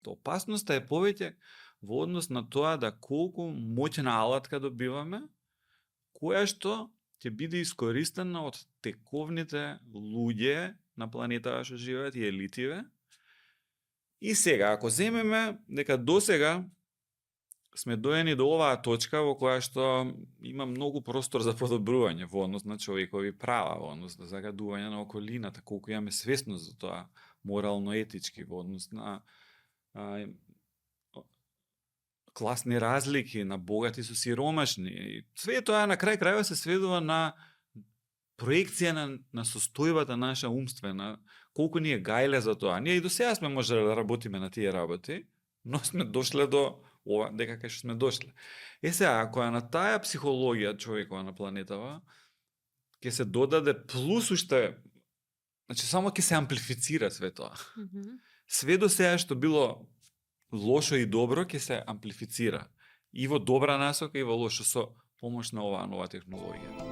Опасноста е повеќе во однос на тоа да колку моќна алатка добиваме, која што ќе биде искористена од тековните луѓе на планетава што живеат и елитиве. И сега, ако земеме дека досега сме доени до оваа точка во која што има многу простор за подобрување во однос на човекови права, во однос на загадување на околината, колку имаме свесност за тоа, морално-етички, во однос на класни разлики, на богати со сиромашни. И све тоа на крај крајот се сведува на проекција на состојбата наша умствена, колку ни е гајле за тоа. Ние и до сега сме можеле да работиме на тие работи, но сме дошле до ова, дека кај што сме дошле. Сега, ако е на таа психологија човекова на планетава, ќе се додаде плюс уште, значи само ќе се амплифицира све тоа. Све до сега што било лошо и добро ќе се амплифицира. И во добра насока, и во лошо, со помош на оваа нова технологија.